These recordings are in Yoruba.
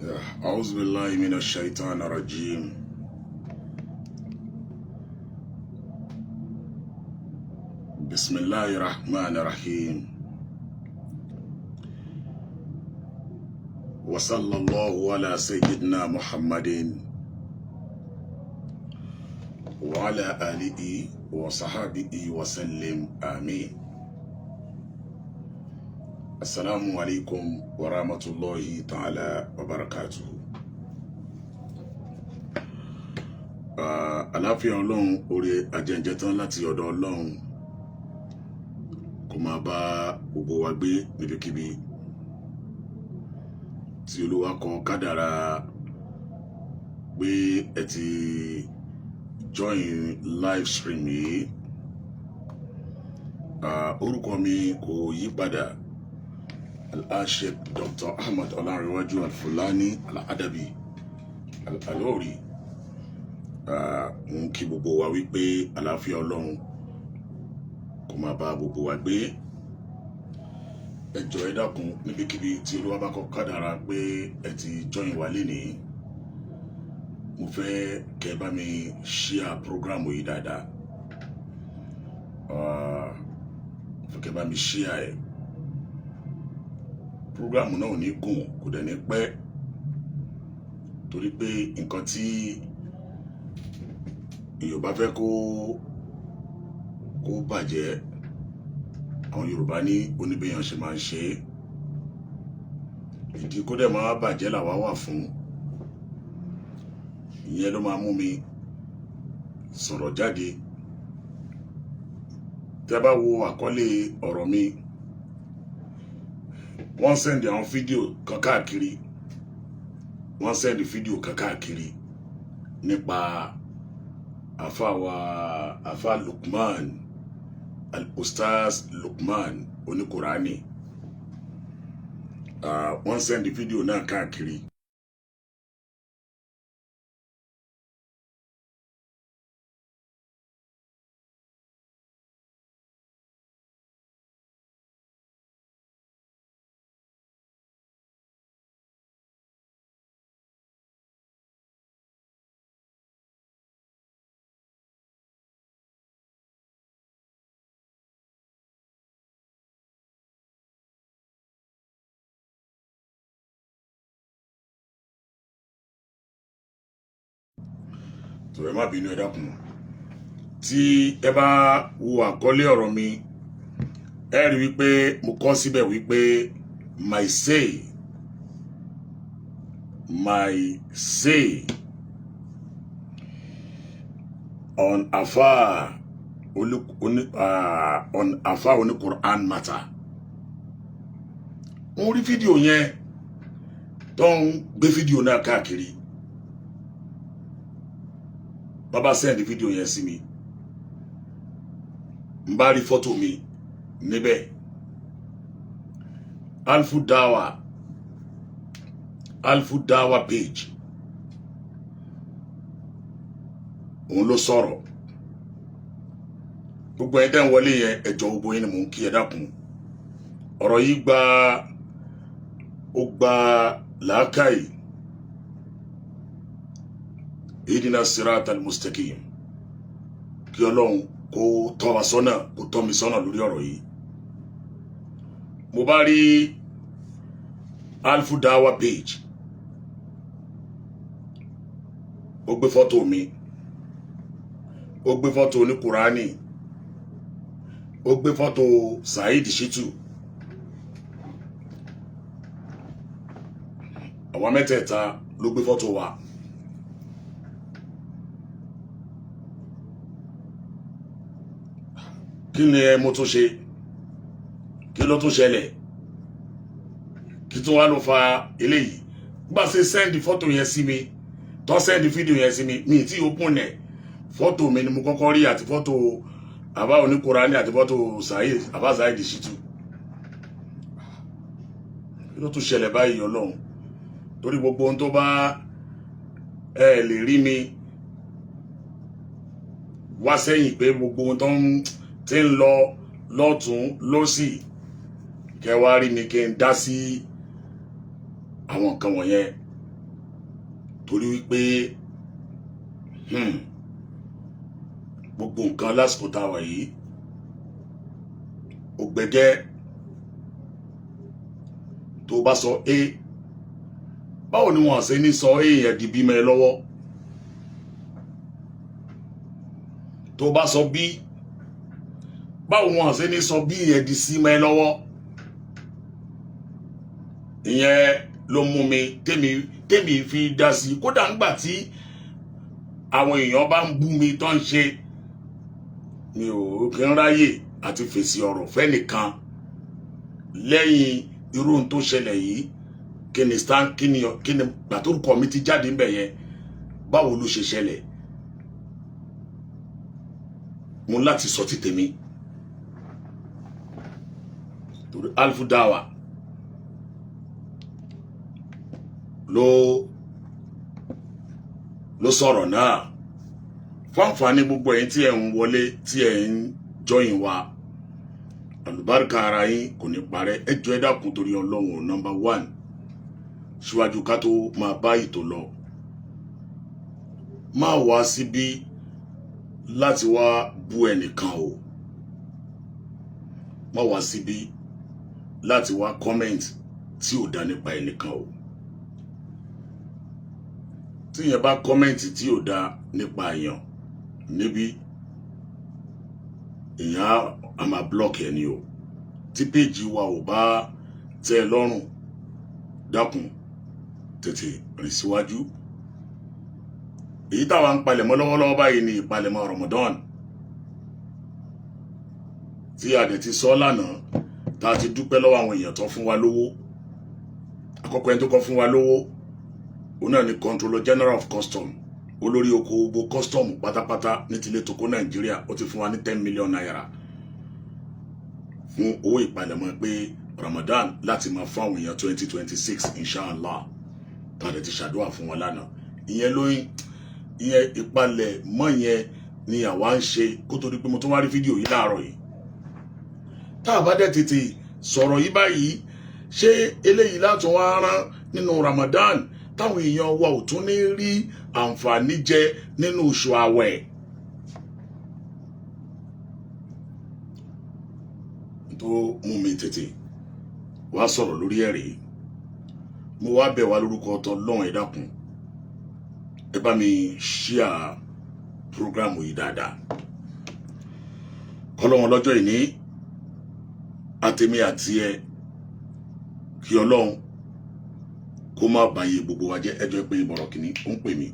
أعوذ بالله من الشيطان الرجيم. بسم الله الرحمن الرحيم، وصلى الله على سيدنا محمد وعلى آله وصحبه وسلم، آمين. السلام عليكم ورحمة الله تعالى وبركاته. Àlàáfíà Ọlọ́run, oore ajẹ́njẹ́ tán láti ọ̀dọ̀ Ọlọ́run kó máa bá gbogbo wa gbé níbikíbi tí Olúwa kọ kádàrá pé ẹ ti join live stream yìí. Orúkọ mi kò yí padà, Al-Sheikh Dr. Ahmad Ọlánrewájú Al-Fulani Al-Adabi Al-Alori. Mo ń kí gbogbo wa wípé àlàáfíà Ọlọ́run kó máa bá gbogbo wa gbé. Ẹ jọ̀ọ́, ẹ dákun, níbikíbi tí Olúwa bá kọ kádàrá pé ẹ ti join wa lénìí, mo fẹ́ kẹ́ bá mi share program yìí dáadáa. Mo fẹ́ kẹ́ bá mi share ẹ̀. Program náà ò ní gùn, kò dẹ̀ ní pẹ́, torí pé nǹkan tí èèyàn bá fẹ́ kó bàjẹ́, àwọn Yorùbá ní oníbẹ̀yàn ṣe máa ń ṣe é. Ìdí kó dẹ̀ máa bàjẹ́ làwa wà fún. Ìyẹn ló máa mú mi sọ̀rọ̀ jáde. Tẹ́ bá wo àkọlé ọ̀rọ̀ mi, wọ́n send àwọn fídíò kan káàkiri, wọ́n send fídíò kan káàkiri nípa àfa wa, àfa Lukman, Al-Ustaz Lukman oníkùránì. Wọ́n send fídíò náà káàkiri. Tó ẹ má bínú, ẹ dákun. Tí ẹ bá wo àkọlé ọ̀rọ̀ mi, ẹ rí wípé mo kọ síbẹ̀ wípé my say on afa on afa oní Quran matter. Mo rí fídíò yẹn tó ń gbé fídíò náà káàkiri. Bàbá send fídíò yẹn sí mi, n bá rí fọ́tò mi níbẹ̀. Alfu Dawa, Alfu Dawa page, òun ló sọ̀rọ̀. Gbogbo ẹ̀ tẹ́ ń wọlé yẹn, ẹjọ́, gbogbo yín ni mò ń kí. Ẹ dákun, ọ̀rọ̀ yìí gba, ó gba làákàyè. Ihdina sirata al-mustaqim. Kí Ọlọ́run kó tọ́ wa sọ́nà, kó tọ́ mi sọ́nà lórí ọ̀rọ̀ yìí. Mo bá rí Alfu Dawa page, ó gbé fọ́tò mi, ó gbé fọ́tò oníkùránì, ó gbé fọ́tò Saheed Shittu. Àwọn mẹ́tẹ̀ẹ̀ta ló gbé fọ́tò wa. Kí ni ẹ mo tún ṣe? Kí ló tún ṣẹlẹ̀? Kí tún wá ló fa eléyìí? Bá ṣe send fọ́tò yẹn sí mi, tó send fídíò yẹn sí mi, mi tí open ẹ̀, fọ́tò mi ni mo kọ́kọ́ rí, àti fọ́tò àbá oníkùránì, àti fọ́tò Saheed, àbá Saheed Shittu. Kí ló tún ṣẹlẹ̀ báyìí, Ọlọ́run? Torí gbogbo ohun tó bá ẹ lè rí mi wá sẹ́yìn pé gbogbo ohun tó ń ti ń lọ lọ́tún lọ́sì, kẹ wá rí mi kí n dá sí àwọn nǹkan wọ̀nyẹn. Torí wípé gbogbo nǹkan lásìkò tá a wà yìí ó gbẹgẹ́. Tó bá sọ A, báwo ni wọ́n ṣe ní sọ A yẹn di bímọ ẹ lọ́wọ́? Tó bá sọ B, báwo wọ́n ṣe ní sọ B yẹn di C mọ́ ẹ lọ́wọ́? Ìyẹn ló mú mi tèmi fi dá sí. Kódà ńgbà tí àwọn èèyàn bá ń bú mi tó ń ṣe, mi ò kí ń ráyè àti fèsì ọ̀rọ̀ fẹ́nìkan lẹ́yìn irú ohun tó ṣẹlẹ̀ yìí. Kí ni stand, kí ni gbàtórúkọ mi ti jáde ńbẹ̀ yẹn, báwo ló ṣe ṣẹlẹ̀? Mo láti sọ ti tèmi, torí Alfu Dawa ló sọ̀rọ̀ náà. Fún àǹfààní gbogbo ẹ̀yin tí ẹ̀ ń wọlé, tí ẹ̀ ń jọyìn wa, àlùbáríkà ara yín kò ní parẹ́. Ẹ jọ̀ọ́, ẹ dákun torí Ọlọ́run. Number one, síwájú ká tó máa bá ètò lọ, má wá síbí láti wá bú ẹnìkan o. Má wá síbí láti wá comment tí ò dá nípa ẹnìkan o. Tí yẹn bá comment tí ò dá nípa èèyàn níbí, èèyàn á máa block ẹni o. Tí péjì wa ò bá tẹ́ ẹ lọ́rùn, dákun, tètè rìn síwájú. Èyí táwa ń palẹ̀mọ́ lọ́wọ́lọ́wọ́ báyìí ni ìpalẹ̀mọ́ Ramadan, tí a dẹ̀ ti sọ lánàá, tá a ti dúpẹ́ lọ́wọ́ àwọn èèyàn tó fún wa lówó. Àkọ́kọ́ ẹni tó kọ́ fún wa lówó, òun náà ni Controller General of Custom, olórí oko gbogbo custom pátápátá ní tilé toko Nàìjíríà. Ó ti fún wa ní ₦10 million fún owó ìpalẹ̀mọ́ pé Ramadan láti máa fún àwọn èèyàn 2026, inshallah. Tá a dẹ̀ ti ṣàdúrà fún wọn lánàá. Ìyẹn lóyún, ìyẹn ìpalẹ̀mọ́ yẹn ni àwa ń ṣe kó tó di pé mo tún wá rí fídíò yìí láàárọ̀ yìí. Tá a bá dẹ̀ tètè sọ̀rọ̀ yìí báyìí, ṣé eléyìí látún wá rán nínú Ramadan táwọn èèyàn wa ò tún ní rí àǹfààní jẹ nínú oṣù àwẹ̀? Tó mú mi tètè wá sọ̀rọ̀ lórí ẹ̀rí, mo wá bẹ̀ wá lórúkọ ọ̀tọ̀ lọ́hùn. Ẹ dákun, ẹ bá mi ṣíà prógrámù yìí dáadáa. Kọ́lọ́hún lọ́jọ́ ìní àtèmi àti ẹ, kí Ọlọ́run kó má bàyè gbogbo wa jẹ́. Ẹjọ́ pé bọ̀rọ̀kìnní ó ń pè mí,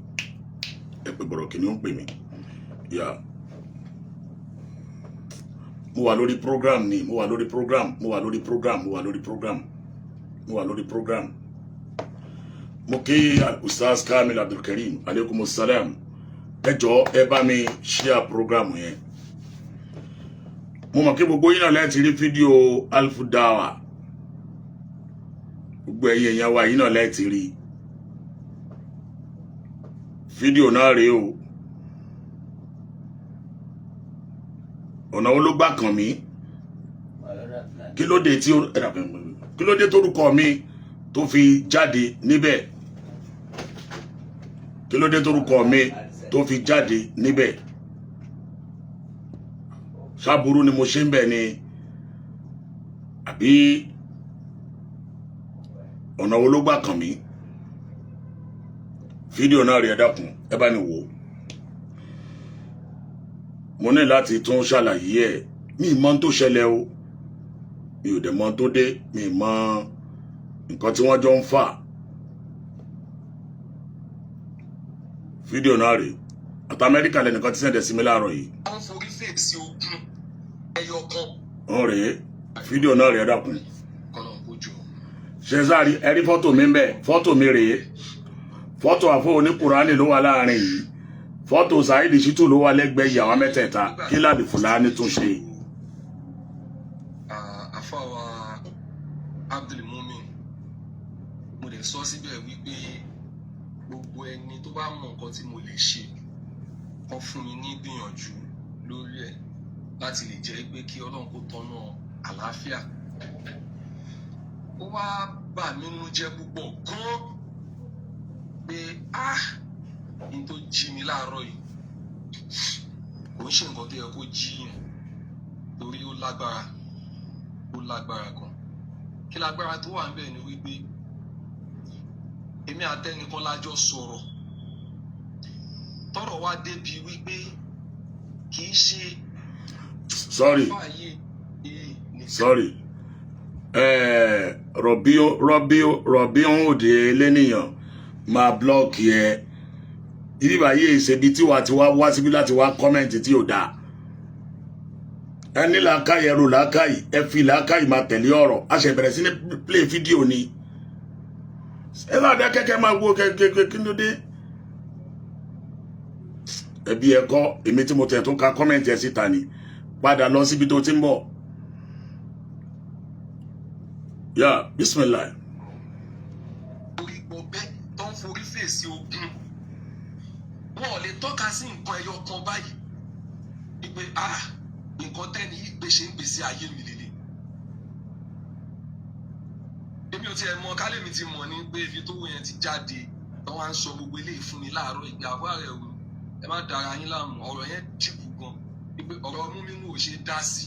ẹ pé bọ̀rọ̀kìnní ó ń pè mí. Yà, mo wà lórí program ni, mo wà lórí program, mo wà lórí program, mo wà lórí program, mo wà lórí program. Mo kí Ustaz Kamil Abdulkareem, aleykum salam. Ẹ jọ̀ọ́, ẹ bá mi share program yẹn. Mo mọ̀ kí gbogbo yín náà lẹ́ẹ̀ ti rí fídíò Alfu Dawa. Gbogbo ẹ̀yin èèyàn wa yìí náà lẹ́ẹ̀ ti rí fídíò náà rèé o. Ọ̀nà wo ló gbà kàn mí? Kí ló dé tí kí ló dé tórúkọ mi tó fi jáde níbẹ̀? Kí ló dé tórúkọ mi tó fi jáde níbẹ̀? Ṣáàbùrú ni mo ṣe ń bẹ̀ ni, àbí ọ̀nà wo ló gbà kàn mí? Fídíò náà rí. Ẹ dákun, ẹ bá ní wò ó. Mo ní láti tún ṣàlàyé ẹ̀. Mi ì mọ ohun tó ṣẹlẹ̀ o, mi ò dẹ̀ mọ ohun tó dé, mi ì mọ nǹkan tí wọ́n jọ ń fà. Fídíò náà rèé. Àti Amẹ́ríkà lẹ́nìkan ti send ẹ̀ sí mi láàárọ̀ yìí. Wọ́n forí fèsì ogun ẹyọ kan. Wọ́n rèé, fídíò náà rèé. Ẹ dákun. Kọ́nà kó jọ. Ṣe sáré ẹ rí fọ́tò mi ń bẹ̀. Fọ́tò mi rèé. Fọ́tò àfọ oníkùránì ló wà láàrin yìí. Fọ́tò Saheed Shittu ló wà lẹ́gbẹ̀ẹ́ ìyàwó mẹ́tẹ̀ẹ̀ta. Kí láàbì Fúlàní tún ṣe? Àfàwà Abdulmumin, mo dẹ̀ sọ síbẹ̀ wípé gbogbo ẹni tó bá mọ nǹkan tí mo lè ṣe, kó fún mi ní gbìyànjú lórí ẹ̀ láti lè jẹ́ pé kí Ọlọ́run kó tọ́nà àlàáfíà. Ó wá bà mí nínú jẹ́ púpọ̀ gan pé ah. N tó jí mi láàárọ̀ yìí kò ń ṣe nǹkan tó yẹ kó jí yàn, torí ó lágbára, ó lágbára gan. Kí lágbára tó wà níbẹ̀ ni wípé èmi àtẹnìkan lájọ sọ̀rọ̀, tọ́rọ̀ wá débi wípé kì í ṣe Sorry. fààyè yìí nìkan. Sorry, rọ̀bí rọ̀bí rọ̀bí òde lẹ́nìyàn máa block ẹ. Ibi báyìí ìṣèbí tí wàá ti wá wá síbí láti wá comment tí ò dáa. Ẹ ní làákàyè, ẹrù làákàyè, ẹ fi làákàyè máa tẹ̀lé ọ̀rọ̀. A ṣe bẹ̀rẹ̀ sí ní play fídíò ni. Ẹ náà dá kẹ́kẹ́ máa wo kẹ́kẹ́. Kí ló dé? Ẹbí ẹ kọ́ èmi tí mo tẹ̀ tún ka comment ẹ síta ni. Padà lọ síbi tó ti ń bọ̀. Yà, bismillah. Orí gbọgbẹ́ tó ń forí fèsì ogun, wọn ò lè tọ́ka sí nǹkan ẹyọ kan báyìí wípé, ah, nǹkan tẹ́ni yìí gbé ṣe ń gbèsè ayé mi lélẹ̀. Èmi ò tiẹ̀ mọ kálẹ̀mí ti mọ̀ ní pé ibi tó wọ yẹn ti jáde tó wá ń sọ gbogbo eléyìí fún mi láàárọ̀. Ìgbà àbọ̀ rẹ̀ wò, ẹ má dara yín láàmú. Ọ̀rọ̀ yẹn jìbù gan, wípé ọ̀rọ̀ mú mímú ò ṣe dá sí,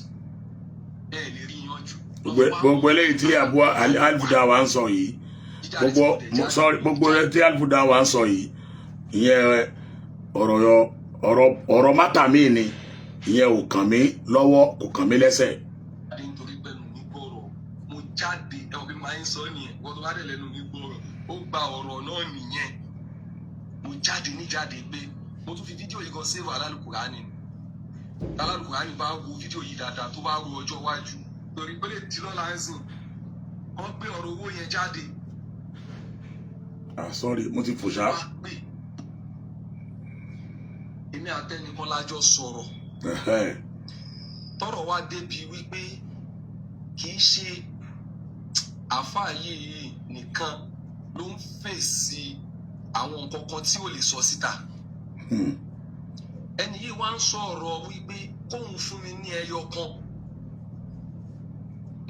ẹ lè rí yanjú. Gbogbo eléyìí tí Abu Alfuda wa ń sọ yìí, gbogbo, sorry, gbogbo eléyìí tí Alfuda wa ń sọ yìí, ìyẹn ọ̀rọ̀ ọ̀rọ̀ ọ̀rọ̀ mátà míì ni. Ìyẹn ò kàn mí lọ́wọ́, kò kàn mí lẹ́sẹ̀. Jáde nítorí pẹ̀lú mi gbọ́rọ̀, mo jáde. Ẹ òbí máa ń sọ nìyẹn, wọ́n tó bá dẹ̀ lẹ́nu mi gbọ́rọ̀, ó gba ọ̀rọ̀ náà nìyẹn. Mo jáde níjáde pé mo tún fi fídíò yìí kan save alálùkùránì. Alálùkùránì bá wo fídíò yìí dáadáa, tó bá wo ọjọ́ iwájú, torí pé lè di lọ́la ń sìn, wọ́n gbé ọ̀rọ̀ owó yẹn jáde. Ah, sorry, mo ti fò ṣá. Wá pè èmi àtẹnìkan lájọ sọ̀rọ̀. Tọ́rọ̀ wá débi wípé kì í ṣe àáfàá yìí nìkan ló ń fèsì àwọn nǹkan kan tí ò lè sọ síta. Ẹni yìí wá ń sọ̀rọ̀ wípé kóun fún mi ní ẹyọ kan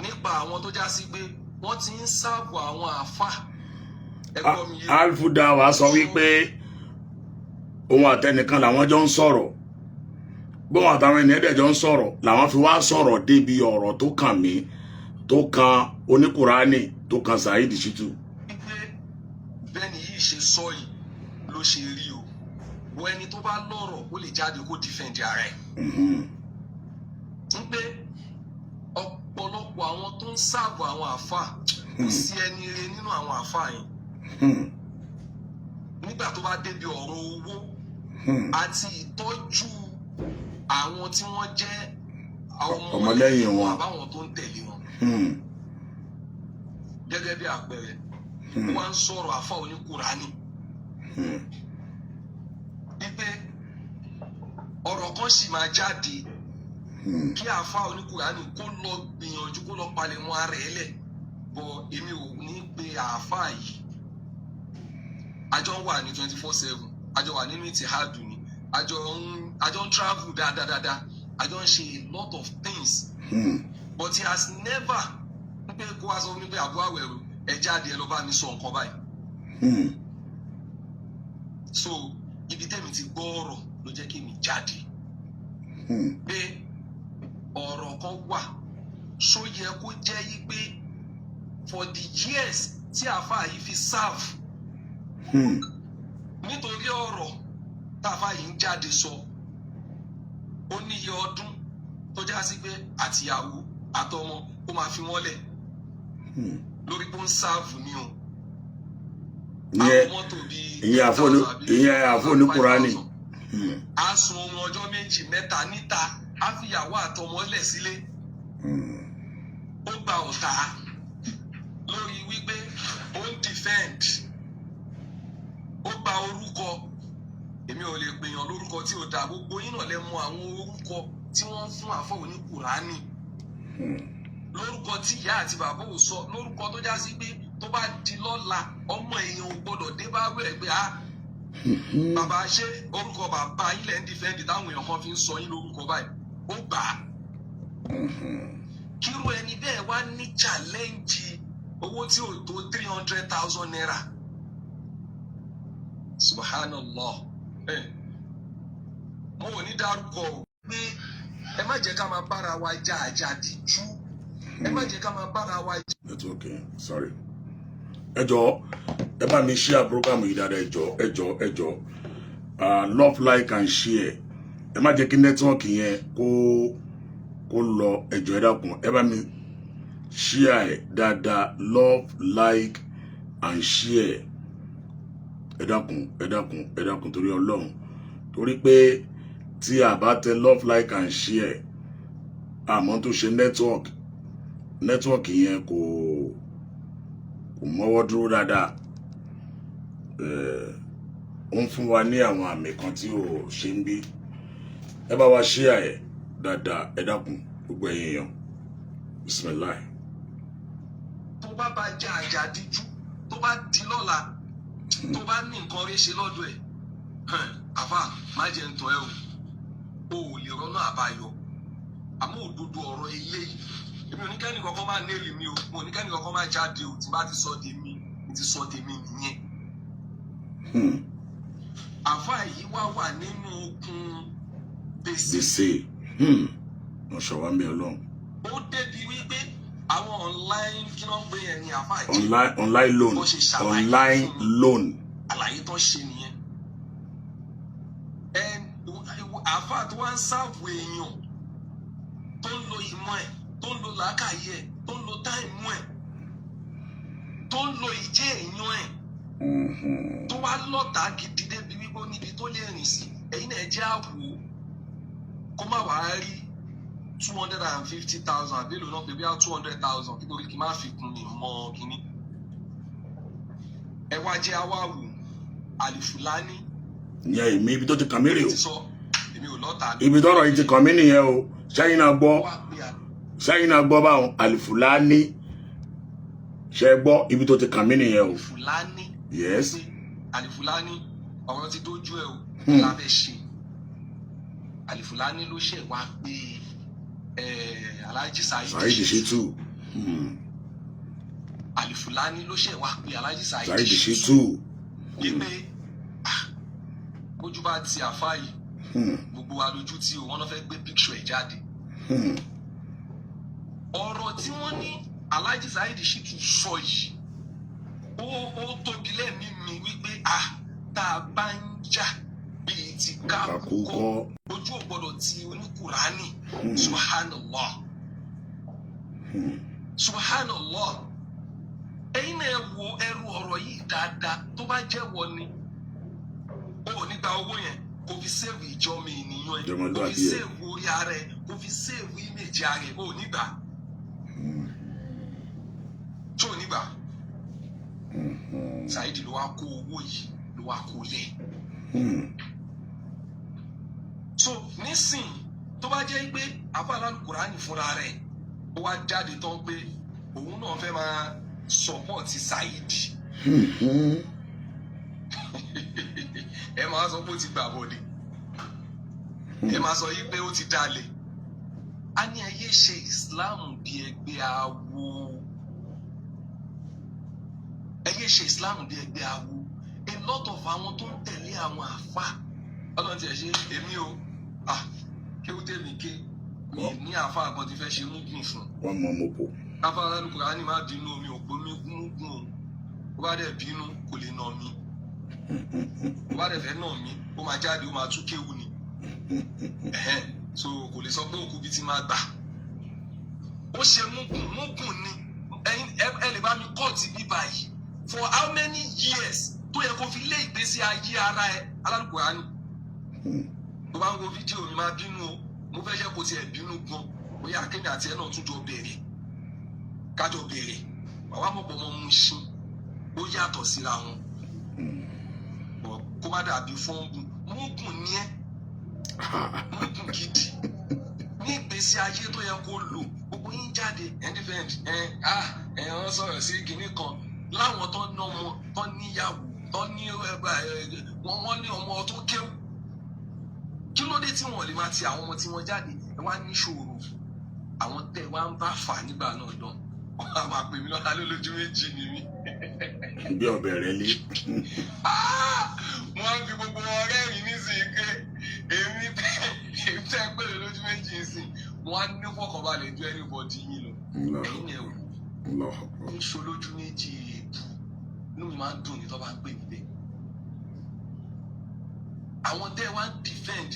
nípa àwọn tó já sí pé wọ́n ti ń serve àwọn àáfàá. Ẹ gbọ́ mi yé? Alfuda wa sọ wípé òun àtẹnìkan làwọn jọ ń sọ̀rọ̀, bóun àtàwọn ènìyàn dẹ̀ jọ ń sọ̀rọ̀, làwọn fi wá sọ̀rọ̀ débi ọ̀rọ̀ tó kàn mí, tó kan oníkùránì, tó kan Saheed Shittu. Wípé bẹ́ẹ̀ni yìí ṣe sọ yìí ló ṣe rí o. Wọ ẹni tó bá lọ́rọ̀, ó lè jáde kó defend ara ẹ̀, ń pé ọ̀pọ̀lọpọ̀ àwọn tó ń serve àwọn àáfàá, kò sí ẹni re nínú àwọn àáfàá yẹn. Nígbà tó bá débi ọ̀rọ̀ owó àti ìtọ́jú àwọn tí wọ́n jẹ́ ọmọlẹ́yìn wọn. Àbáwọn tó ń tẹ̀lé wọn. Gẹ́gẹ́ bí àpẹẹrẹ, wọ́n á ń sọ̀rọ̀ àfa oníkùránì wípé ọ̀rọ̀ kan sì máa jáde kí àfa oníkùránì kó lọ gbìyànjú, kó lọ palẹ̀ mọ́ ara ẹ̀ lẹ̀ bọ̀. Èmi ò ní pe àáfà yìí. Àjọ ń wà ní 24/7, àjọ wà nínú ìtìhádù ni, àjọ ń travel dáadáa dáadáa, àjọ ń ṣe a lot of things, but he has never ń pé kó wá sọ fún mi pé, "Àbúrò àwẹ̀rù, ẹ jáde, ẹ lọ bá mi sọ nǹkan báyìí." So ibi tẹ́mi ti gbọ́ ọ̀rọ̀ ló jẹ́ kí mi jáde pé ọ̀rọ̀ kan wà ṣó yẹ kó jẹ́ yí pé for the years tí àáfàá yìí fi serve, nítorí ọ̀rọ̀ táàfàá yìí ń jáde sọ, ó níye ọdún tó já sí pé àtìyàwó àtọmọ ó máa fi wọ́n lẹ̀ lórí pé ó ń serve ní o. Ìyẹn àwọn mọ́tò bíi ìyẹn ìyẹn àfọ oníkùránì. 5,000. A sun ohun ọjọ́ 2, 3 níta, á fìyàwó àtọmọ lẹ̀ sílé. Ó gba ọ̀tá lórí wípé ó ń defend, ó gba orúkọ. Èmi ò lè pèèyàn lórúkọ tí ò dáa. Gbogbo yín náà lè mọ àwọn orúkọ tí wọ́n ń fún àfọ oníkùránì, lórúkọ tí ìyá àti bàbá ò sọ, lórúkọ tó já sí pé tó bá di lọ́la, ọmọ èèyàn ò gbọ́dọ̀ dé bá wẹ̀ pé, "Ah, bàbá, ṣé orúkọ bàbá yín lẹ́ ń defend táwọn èèyàn kan fi ń sọ yín lórúkọ báyìí?" Ó gbà á. Kírú ẹni bẹ́ẹ̀ wá ní challenge owó tí ò tó ₦300,000, subhanallah. Ẹ mo ò ní dárúkọ o, pé ẹ má jẹ́ ká máa bára wa jà àjàdíjú, ẹ má jẹ́ ká máa bára wa jà. Network yẹn, sorry. Ẹ jọ̀ọ́, ẹ bá mi share program yìí dáadáa. Ẹ jọ̀ọ́, ẹ jọ̀ọ́, ẹ jọ̀ọ́. Love, like and share. Ẹ má jẹ́ kí network yẹn kó lọ. Ẹ jọ̀ọ́, ẹ dákun, ẹ bá mi share ẹ dáadáa. Love, like and share. Ẹ dákun, ẹ dákun, ẹ dákun, torí Ọlọ́run, torí pé tí a bá tẹ love, like and share, àmọ́ tó ṣe network yẹn kò mọ́wọ́ dúró dáadáa. Ó ń fún wa ní àwọn àmì kan tí ò ṣe ń bí. Ẹ bá wa share ẹ dáadáa, ẹ dákun, gbogbo ẹ̀yin èèyàn. Bisimilahi. Tó bá bá jà àjàdíjú, tó bá di lọ́la, tó bá ní nǹkan rí ṣe lọ́dọ̀ ẹ̀, àfà má jẹ́ ń tọ́ ẹ o, ò lè rọ́nà àbáyọ. Àmọ́ òdodo ọ̀rọ̀ eléyìí, èmi ò ní kẹ́ni kankan máa nail mi o, mo ò ní kẹ́ni kankan máa jáde o. Tí bá ti sọ tèmi, ti sọ tèmi nìyẹn. Àfà yìí wá wà nínú okun gbèsè. Gbèsè, wọn ṣọwọ́ ń bẹ Ọlọ́run. Ó débi wípé àwọn online, kí ló ń gbé yẹn ní àfà jẹ́? Online loan. Bó ṣe ṣàlàyé Online fún mi. loan. Àlàyé tó ń ṣe nìyẹn. Ẹ àáfàá tó wá ń serve èèyàn, tó ń lo ìmọ̀ ẹ̀, tó ń lo làákàyè ẹ̀, tó ń lo time ẹ̀, tó ń lo ìjẹ́ èèyàn ẹ̀, tó wá lọ́tà gidi débi wípé ó níbi tó lè rìn sí, ẹ̀yin náà jẹ́ àwò kó má wàá rí 250,000 àbí èlò náà pé bí i 200,000, nítorí kí n má fi kún mi mọ́ kínní. Ẹ wá jẹ́ àwa wò Àlìfùlání. Ìyẹn èmi, ibi tó ti kàn mí rè o. Ti sọ èmi ò lọ́tà. Ibi tọ́rọ̀ yìí ti kàn mí nìyẹn o. Sẹ́yìn náà gbọ́. Wá pé Sẹ́yìn náà gbọ́ báwọn Àlìfùlání ṣe gbọ́, ibi tó ti kàn mí nìyẹn o. Àlìfùlání. Yes. Pé Àlìfùlání, ọ̀rọ̀ ti dójú ẹ̀ o. La fẹ́ ṣe Àlìfùlání ló ṣẹ̀ wá pé Alhaji Saheed. Saheed Shittu. Àlìfùlání ló ṣẹ̀ wá pé Alhaji Saheed Saheed Shittu. Wípé ah, bójú bá ti àfá yìí, gbogbo wa lójú tí o. Wọ́n náà fẹ́ gbé picture ẹ̀ jáde. Ọ̀rọ̀ tí wọ́n ní Alhaji Saheed Shittu sọ yìí, ó tóbi lẹ́mìí mi wípé ah, tá a bá ń jà bíi ti Kakúkọ. kákúkọ, ojú ò gbọdọ̀ ti oníkùránì. Subhanallah, subhanallah. Ẹ̀yin náà wo ẹrù ọ̀rọ̀ yìí dáadáa. Tó bá jẹ́ wọ ni, o ò ní gba owó yẹn kó fi save ìjọmọ ènìyàn ẹ, kó fi Ìjọmọlúwàbí ẹ. save orí ara ẹ, kó fi save image ara ẹ, o ò ní gbà. Tó ò ní gbà. Saheed ló wá kó owó yìí, ló wá kó lẹ̀. So nísìn, tó bá jẹ́ pé àfàlà Kùránì fúnra rẹ̀ ó wá jáde tán pé òun náà fẹ́ máa support Saheed, ẹ máa sọ pé ó ti gbà bọ̀dẹ̀, ẹ máa sọ yí pé ó ti dalẹ̀. A ní ẹ yé ṣe Islam bí ẹgbẹ́ awo, ẹ yé ṣe Islam bí ẹgbẹ́ awo. A lot of àwọn tó ń tẹ̀lé àwọn àfa, Ọlọ́run tiẹ̀ ṣe èmi o, ah, kí ó tẹ̀mí ké mi ní àfa kan ti fẹ́ ṣe múgùn fún. Wọ́n mọ mọ́pò. Káfá Kùránì má bínú, omi ò pé múgùn o. Ó bá dẹ̀ bínú, kò lè nà mí. Ó bá dẹ̀ fẹ́ nà mí, ó máa jáde, ó máa tú kéwù ni. Ẹ̀hẹ́n. So kò lè sọ pé òkú bíi ti máa gbà ó ṣe múgùn múgùn ni. Ẹ̀yin ẹ lè bá mi kọ́ọ̀tì bíbá yìí for how many years tó yẹ kó fi lé ìgbésí ayé ara ẹ. Alálùkùránì, tó bá ń wo fídíò mi, máa bínú o. Mo fẹ́ jẹ́ kó tiẹ̀ bínú gan, bóyá akéde àti ẹ náà tún jọ bẹ̀rẹ̀, kájọ bẹ̀rẹ̀ wàá mọ̀ pọ̀ mọ́ mú ṣin, ó yàtọ̀ síra wọn. Bọ̀ kó má dàbí fọ́nbù. Múgùn ní ẹ́, múgùn gidi ní ìgbésí ayé tó yẹ kó lò. Gbogbo yín jáde, ẹ̀ ń defend ẹ̀, ah, ẹ̀ wọ́n sọ̀rọ̀ sí kinní kan láwọn tó ní ọmọ, tó níyàwó, tó ní wọ́n ní ọmọ tó kéwù. Kí ló dé tí wọn lè máa ti àwọn ọmọ tí wọ́n jáde? Ẹ wá níṣòro àwọn tẹ wá ń bá fà nígbà náà dán, wọn á máa pè mí lọ́la lójú méjì ni mí. Bí ọbẹ̀ rẹ lé. Ah! Wọ́n á fi gbogbo wọn rẹ́rìn nísìnyí. Farabalẹ̀ ju anybody yín lọ. Ẹ̀yin ẹ̀ wò Allahu Akbar. Ń ṣolójú méjì èébú, inú mi máa ń dùn ní tó bá ń pè mí bẹ́ẹ̀. Àwọn tẹ́ wá ń defend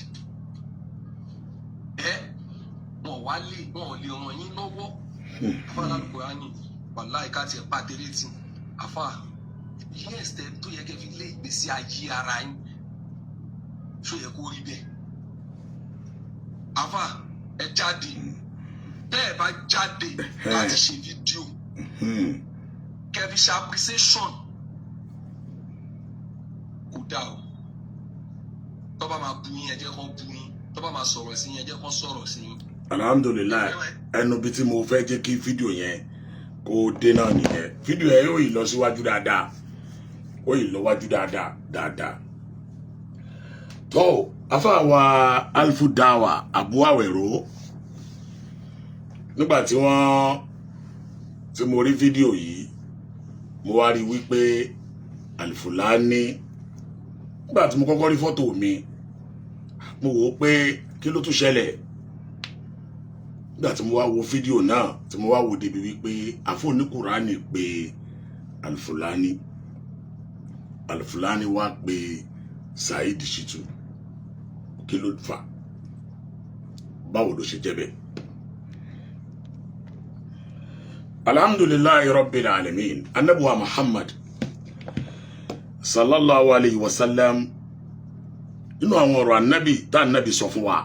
ẹ, wọn wá lè, wọn ò lè ràn yín lọ́wọ́. Afa Al-Qur'ani, wàláì, ká tiẹ̀ pàtẹ́rẹ́ tì afa, yes, tẹ tó yẹ kẹ́ fi lé ìgbésí ayé ara yín, ṣó yẹ kó rí bẹ́ẹ̀? Afa, ẹ jáde. Tẹ́ ẹ bá jáde láti ṣe fídíò kẹ́ fi ṣe appreciation, kò dáa o. Tó bá máa bu yín, ẹ jẹ́ kán bu yín. Tó bá máa sọ̀rọ̀ sí yín, ẹ jẹ́ kán sọ̀rọ̀ sí yín. Alhamdulillahi, ẹnu bí tí mo fẹ́ jẹ́ kí fídíò yẹn kó dé náà nìyẹn. Fídíò yẹn yóò yìí lọ síwájú dáadáa, ó yìí lọ wájú dáadáa dáadáa. Tó afáwa Alifu Dawa Abu Awero, nígbà tí wọ́n tí mo rí fídíò yìí, mo wá rí wípé Alifulani, nígbà tí mo kọ́kọ́ rí fọ́tò mi, mo wò ó pé kí ló tún ṣẹlẹ̀. Nígbà tí mo wá wo fídíò náà, tí mo wá wo débi wípé àfọ̀níkùránì pé Alifulani, Alifulani wá pé Saheed Shittu, kí ló fà? Báwo ló ṣe jẹ́ bẹ́ẹ̀? Alhamdulillahi rabbil alamin. Anabuwa Muhammad sallallahu alayhi wa sallam, inú àwọn ọ̀rọ̀ anabi tá anabi sọ fún wa,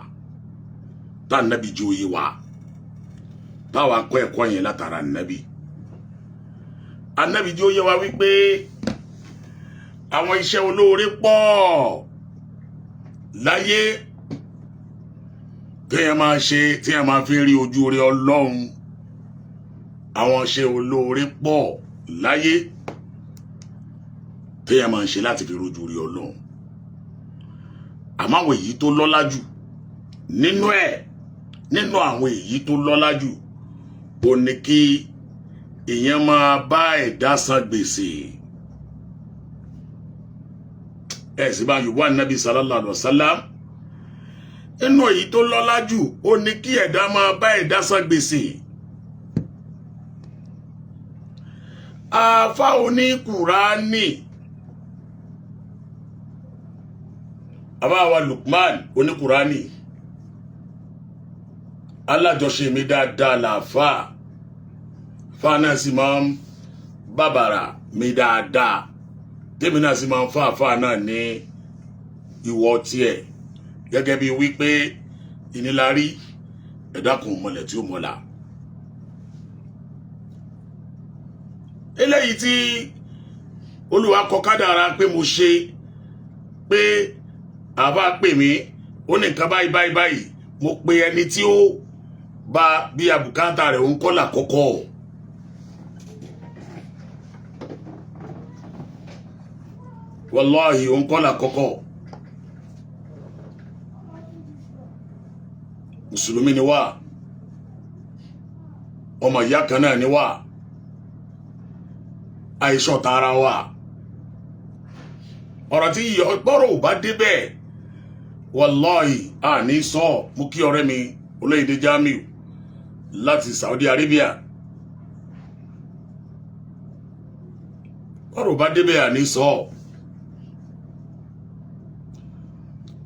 tá anabi jẹ́ òye wa, táwa kọ́ ẹ̀kọ́ yẹn látara anabi, anabi jẹ́ òye wa wípé àwọn iṣẹ́ olóore pọ̀ láyé téèyàn máa ṣe, téèyàn máa fi rí ojú rere Ọlọ́run. Àwọn iṣẹ́ olóore pọ̀ láyé téèyàn máa ń ṣe láti fi rojú rere Ọlọ́run, àmọ́ àwọn èyí tó lọ́lá jù nínú ẹ̀, nínú àwọn èyí tó lọ́lá jù, ó ní kí èèyàn máa bá ẹ̀dá san gbèsè. Ẹ̀ sì bá yorùbá nàbí sallallahu alaihi wasallam, nínú èyí tó lọ́lá jù, ó ní kí ẹ̀dá máa bá ẹ̀dá san gbèsè. Àáfà oní Kùránì, àbá wa Lukman oní Kùránì, alájọṣe mi dáadáa làáfà, fáà náà sì máa ń bàbàrà mi dáadáa, tèmi náà sì máa ń fáàfáà náà ní ìwọ tiẹ̀, gẹ́gẹ́ bí wípé ìnílárí ẹ̀dá kan mọ̀lẹ̀ tí ó mọ̀lá. Eléyìí tí Olúwa kọ kádàrá pé mo ṣe, pé àbá pè mí, ó ní nǹkan báyìí báyìí báyìí, mo pe ẹni tí ó bá bí abùkátà rẹ̀ ń kọ́ làkọ́kọ́. Wàláhì, òun kọ́ làkọ́kọ́. Mùsùlùmí ni wá, ọmọ ìyá kan náà ni wá, àìsàn tara wa. Ọ̀rọ̀ tí gbọ́rọ̀ ò bá débẹ̀, wàláhì, àní sọ. Mo kí ọ̀rẹ́ mi Olóyèdè Jamiu láti Saudi Arabia. Gbọ́rọ̀ ò bá débẹ̀, àní sọ.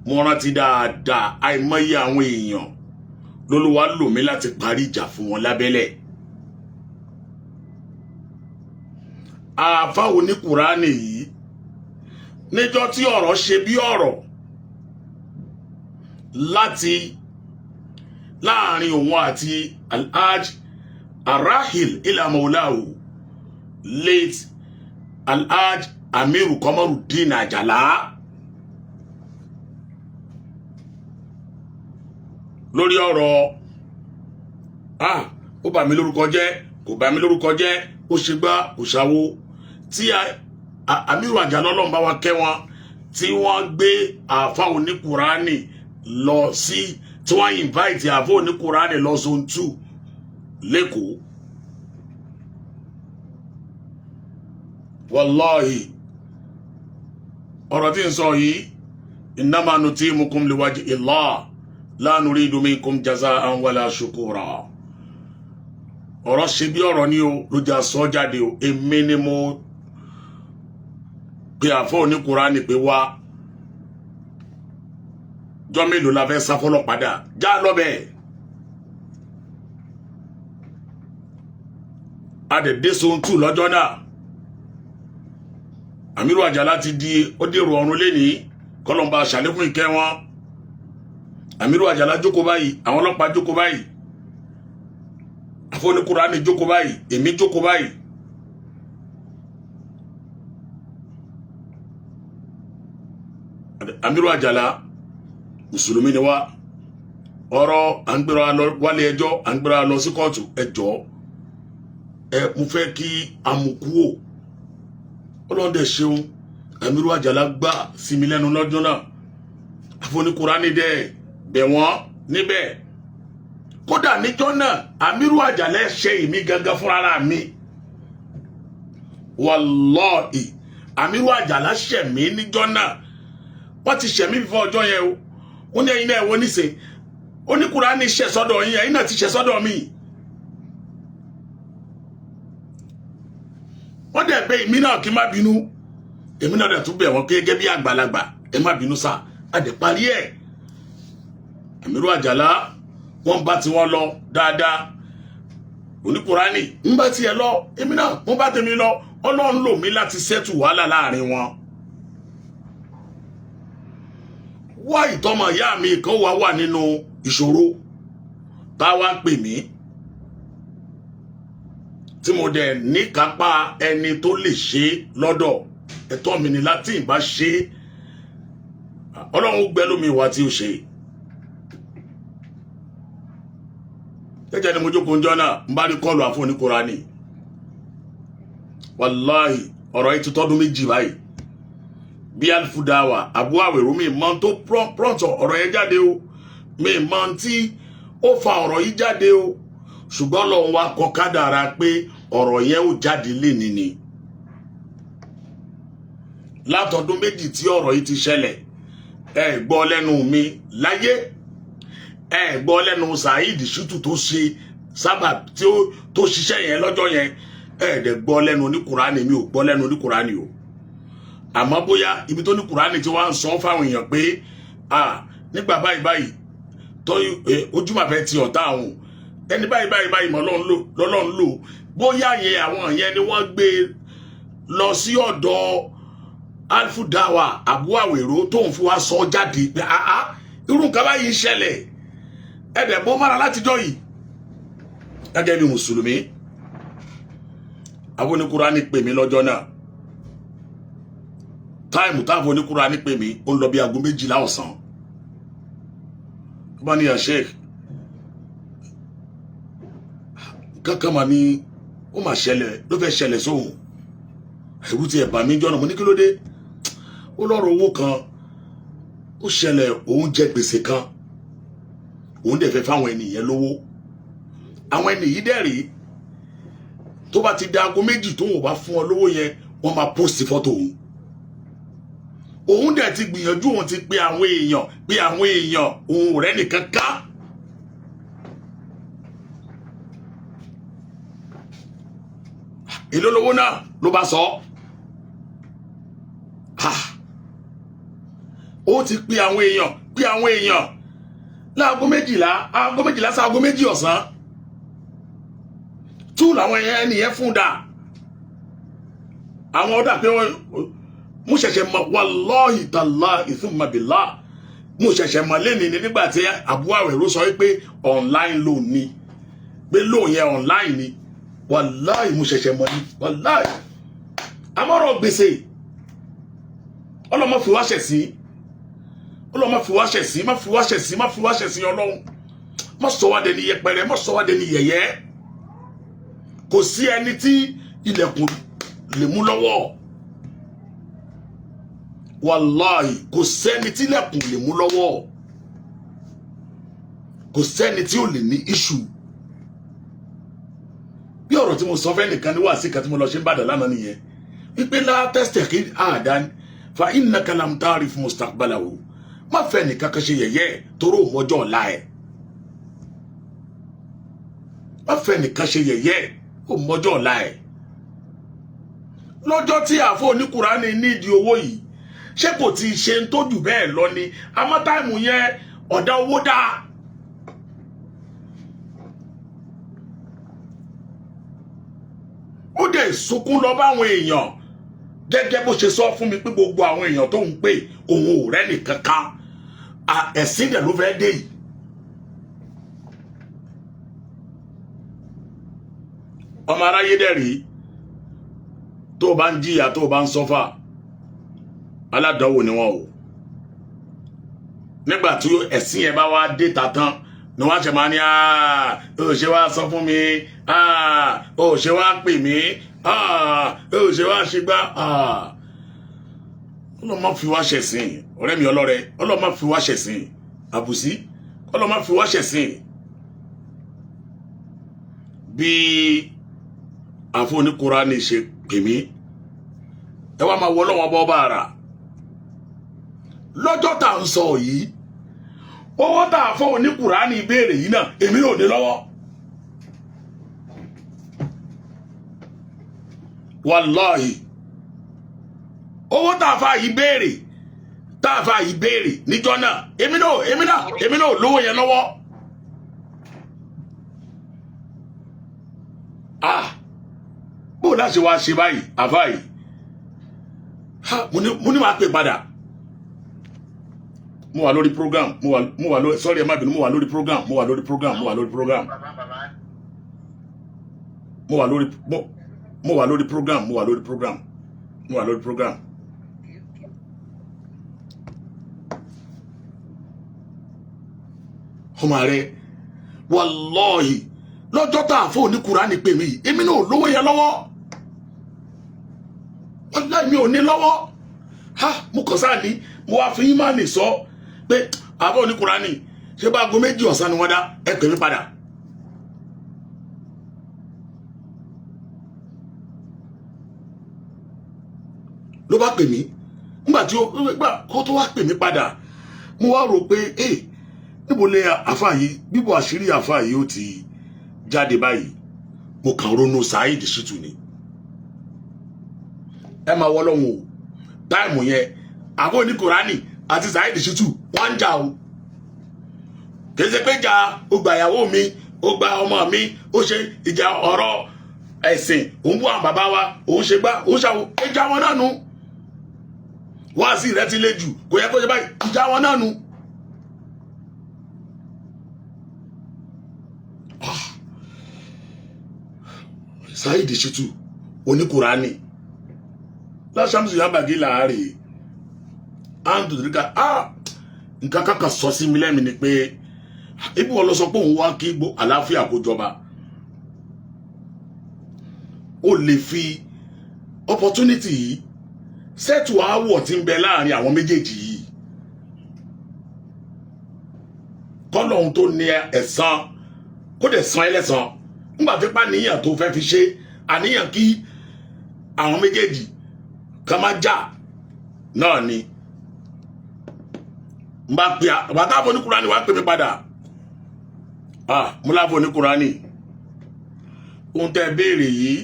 Mo rántí dáadáa, àìmọye àwọn èèyàn lÓlúwa lò mí láti parí ìjà fún wọn lábẹ́lẹ̀. Àáfà oníkùránì yìí, níjọ́ tí ọ̀rọ̀ ṣe bí ọ̀rọ̀ láti láàrin òun àti Alhaj Arahil ila Maulahu late Alhaj Amiru Kọmọrùdín Àjàlá, lórí ọ̀rọ̀ ó bà mí lórúkọ jẹ́, kò bà mí lórúkọ jẹ́, ó ṣe gbá, kò ṣàwo, tí Amiru Àjàlá, Ọlọ́run bá wa kẹ́ wọn, tí wọ́n gbé àáfà oníkùránì lọ sí, tí wọ́n invite àáfà oníkùránì lọ zone 2 lẹ́kọ̀ọ́. Wàláhì, ọ̀rọ̀ tí ń sọ yìí, innama nutimukum liwajhi Allah la nuridu minkum jaza'an wala shukura. Ọ̀rọ̀ ṣe bí ọ̀rọ̀ ni o, ló jà sọ jáde o. Èmi ni mo pe àfọ oníkùránì pé wá, jọ́ mélòó la fẹ́ sá fọlọ́pàá dà já lọ́bẹ̀. Adẹ̀dẹ́ sohun tù lọ́jọ́ náà. Àmírù Àjàlá ti di ó dèrò ọ̀run lẹ́nìí, kọlọ́mbà ṣàlékún ìkẹ́ wọn. Àmírù Àjàlá jókòó báyìí, àwọn ọlọ́pàá jókòó báyìí, àfọ̀nìkùránì jókòó báyìí, èmi jókòó báyìí. Àmírù Àjàlá mùsùlùmí ni wá. Ọ̀rọ̀ à ń gbéra lọ wálé ẹjọ́, à ń gbéra lọ sí kóòtù, ẹjọ́ ẹ mo fẹ́ kí amukú o. Ọlọ́run dẹ̀ ṣeun, Àmírù Àjàlá gbà sí mi lẹ́nu lọ́jọ́ náà. Àfoníkùránì dẹ̀ bẹ̀ wọ́n níbẹ̀. Kódà níjọ́ náà Àmírù Àjàlá ṣe èmi gangan fúnra mi. Wàlọ́ọ̀ì, Àmírù Àjàlá ṣẹ̀ mí níjọ́ náà. Wọ́n ti ṣẹ̀ mí fífọ́ ọjọ́ yẹn o. Ó ní ẹ̀yin náà ẹ̀wọ́ níṣe oníkùránì ṣẹ̀ sọ́dọ̀ yín, ẹ̀yin náà ti ṣẹ̀ sọ́dọ̀ mi. Wọ́n dẹ̀ bẹ̀ èmi náà kí n má bínú, èmi náà dẹ̀ tún bẹ̀ wọ́n gẹ́gẹ́ bí àgbàlagbà, ẹ má bínú sá, a dẹ̀ parí ẹ̀. Àmírù Àjàlá wọ́n bá tiwọn lọ dáadáa, oníkùránì ń bá tiẹ̀ lọ, èmi náà mo bá tèmi lọ. Ọlọ́run lò mí láti ṣẹ́tù wàhálà láàrin wọn. Wá ìtọ́mọ̀ ìyá mi kan wà wà nínú ìṣòro táwa pè mí, tí mo dẹ̀ níkápá ẹni tó lè ṣe lọ́dọ̀ ẹ̀tọ́ mi ni láti ìbá ṣe. Ọlọ́run gbẹ́ lómi ìwà tí ó ṣe. Jẹ́jẹ́ ni mo jókòó ń jọ́ náà, ń bá rí kọ́ọ̀lù àfọ̀ oníkùránì. Wàláhì, ọ̀rọ̀ yìí ti tọ́dún méjì báyìí. Bí alifudawa abu awèrò, mi mọ tó prompt ọ̀rọ̀ yẹn jáde o, mi mọ tí ó fa ọ̀rọ̀ yìí jáde o, ṣùgbọ́n lọ́wọ́ wa kọ kádàrá pé ọ̀rọ̀ yẹn ò jáde lénìí ni. Látọdún méjì tí ọ̀rọ̀ yìí ti ṣẹlẹ̀, ẹ gbọ́ lẹ́nu mi láyé, ẹ gbọ́ lẹ́nu Saheed Shittu tó ṣe sábà tí ó tó ṣiṣẹ́ yẹn lọ́jọ́ yẹn, ẹ dẹ̀ gbọ́ lẹ́nu oníkùránì, mi ò gbọ́ lẹ́nu oníkùránì o. Àmọ́ bóyá ibi tó ní kùránì tí wọ́n á sọ fáwọn èèyàn pé nígbà báyìí báyìí tó ojúmọ̀ fẹ́ ti ọ̀tá àwọn ẹni báyìí báyìí báyìí mọ́ lọ́lọ́run lò, bóyá yẹn àwọn yẹn ni wọ́n gbé lọ sí ọ̀dọ̀ Alfudawa Abu Awero tóun fi wá sọ jáde pé irú nǹkan báyìí ń ṣẹlẹ̀, ẹ̀dẹ̀ bó mára látijọ́ yìí. Gẹ́gẹ́ bí mùsùlùmí, àwọn oníkùránì pè mí lọ́jọ́ náà. Táìmù táwọn oníkùránì pè mí, ó ń lọ bí aago 12 ọ̀sán. Ó bá ní Sheikh kankan mà ní ó mà ṣẹlẹ̀, ló fẹ́ ṣẹlẹ̀ sóhun. Ẹ̀rù ti ẹ̀ bà mí jọ́nà, mo ní kí ló dé? Ó lọ́rọ̀ owó kan ó ṣẹlẹ̀, òun jẹ gbèsè kan, òun dẹ̀ fẹ́ fáwọn ènìyàn lówó. Àwọn ẹni yìí dẹ̀ rí, tó bá ti da aago 2 tóun ò bá fún ọ lówó yẹn, wọ́n máa post fọ́tò òun. Òun dẹ̀ ti gbìyànjú, òun ti pe àwọn èèyàn, pe àwọn èèyàn, òun rẹ̀ nìkan ká. Èló lówó náà ló bá sọ. Ó ti pe àwọn èèyàn, pe àwọn èèyàn láago 12, aago 12 sí aago 2 ọ̀sán. Tú làwọn ẹnìyẹn fún dà. Àwọn ọ̀dà pé wọ́n mo ṣẹ̀ṣẹ̀ mọ̀, wallahi tallahi thumma billah, mo ṣẹ̀ṣẹ̀ mọ̀ lẹ́ni ni nígbà tí Abu Awero sọ pé online loan ni, pé loan yẹn online ni. Wallahi mo ṣẹ̀ṣẹ̀ mọ̀ ni, wallahi. Àmọ́rọ̀ gbèsè ọlọ́mọ fi wá ṣẹ̀ sí, ọlọ́mọ fi wá ṣẹ̀ sí, má fi wá ṣẹ̀ sí, má fi wá ṣẹ̀ sí ọlọ́run, má sọ wá dẹni yẹpẹrẹ, má sọ wá dẹni yẹ̀yẹ́. Kò sí ẹni tí ilẹ̀kùn lè mú lọ́wọ́, wàláhì kò sẹ́ni tí ilẹ̀kùn lè mú lọ́wọ́, kò sẹ́ni tí ò lè ní iṣu. Bí ọ̀rọ̀ tí mo sọ fẹ́ nìkan ní wàásì kan tí mo lọ ṣe ń bàdàn lánàá nìyẹn, wípé látẹ́sítẹ̀ kí àdán fa innaka lam ta'rif mustaqbalahu, má fẹ́ nìkan kan ṣe yẹ̀yẹ́ toró mọ́jọ́ ọ̀la ẹ̀, Má fẹ́ nìkan ṣe yẹ̀yẹ́, ó mọjọ́ ọ̀la ẹ̀. Lọ́jọ́ tí àfọ oníkùránì nídìí owó yìí, ṣé kò ti ṣe ń tójú bẹ́ẹ̀ lọ ni? Àmọ́ time yẹn, ọ̀dà owó dáa. Ó dẹ̀ sunkún lọ bá àwọn èèyàn gẹ́gẹ́ bó ṣe sọ fún mi pé gbogbo àwọn èèyàn tó ń pè, òun ò rẹ́ nìkan kan. Ẹ̀sìn dẹ̀ ló fẹ́ dé yìí. Ọmọ aráyé dẹ̀ rí, tó o bá ń jìyà, tó o bá ń suffer, aládánwò ni wọn o. Nígbà tí ẹ̀sìn yẹn bá wá dé ta tán ni wọ́n ṣe máa ní, ó ṣe wá sọ fún mi, ó ṣe wá pè mí, ó ṣe wá ṣe gbá. Ọlọ́run má fi wá ṣẹ̀sìn, ọ̀rẹ́ mi ọlọ́rẹ́. Ọlọ́run má fi wá ṣẹ̀sìn àbùsí. Ọlọ́run má fi wá ṣẹ̀sìn. Bí àfọ oníkùránì ṣe pè mí, ẹ wá máa wọ ọlọ́wọ́n bọ́ bá ara lọ́jọ́ tá à ń sọ yìí, owó tá a fọ oníkùránì béèrè yìí náà, èmi ò ní lọ́wọ́. Wàláhì, owó tá a fa yìí béèrè, tá a fa yìí béèrè níjọ́ náà, èmi náà lówó yẹn lọ́wọ́. Ah, bó láti wá ṣe báyìí, àfa yìí? Mo ní máa pè padà. Mo wà lórí program, mo wà lórí, sorry, ẹ má bínú, mo wà lórí program, mo wà lórí program, mo wà lórí program, mo wà lórí mo wà lórí program, mo wà lórí program, mo wà lórí program. Ọmọ rẹ, wàlọ́ọ̀hì, lọ́jọ́ tá a fọ́ oníkùránì pè mí, èmi náà lówó yẹn lọ́wọ́. Wàláhì, mi ò ní lọ́wọ́. Ha, mo kàn sáà ní mo wá fi ìmánì sọ pé àbọ̀ oníkùránì, ṣé bá aago 2 ọ̀sán ni wọ́n dá ẹ pè mí padà. Ló bá pè mí. Nígbà tí ó gbà kó tó wá pè mí padà, mo wá rò pé ẹ níbo lè àfa yìí, bíbọ̀ àṣírí àfa yìí ó ti jáde báyìí. Mo kàn ronú Saheed Shittu ni. Ẹ máa wọ́ lọ́hùn o. Time yẹn, àbọ̀ oníkùránì àti Saheed Shittu wọ́n ń jà o. Kì í ṣe pé jà ó gba ìyàwó mi, ó gba ọmọ mi, ó ṣe ìjà ọ̀rọ̀ ẹ̀sìn, òun bú àwọn bàbá wa, òun ṣe gbá, òun ṣàwò, ìjà wọn náà nu. Wáàsí rẹ ti le jù, kò yẹ kó ṣe báyìí, ìjà wọn náà nu. Saheed Shittu oníkùránì láṣàmùsù yàbàgì láàárẹ̀ àǹdùdíríkà. Nǹkan kankan sọ sí mi lẹ́mìí ni pé ibi wọn lọ sọ pé òun wá kí àlàáfíà kó jọba, ó lè fi opportunity yìí settle aáwọ̀ tí ń bẹ láàrin àwọn méjèèjì yìí, kọ́lọ́hún tó ní ẹ̀san kó dẹ̀ san ẹlẹ́san. Nígbà tí pa níyàn tó fẹ́ fi ṣe àníyàn kí àwọn méjèèjì kan má jà náà ni. N bá pe bàtà àfọ oníkùránì wàá pè mí padà. Ah, mo láfọ oníkùránì, ohun tẹ́ béèrè yìí,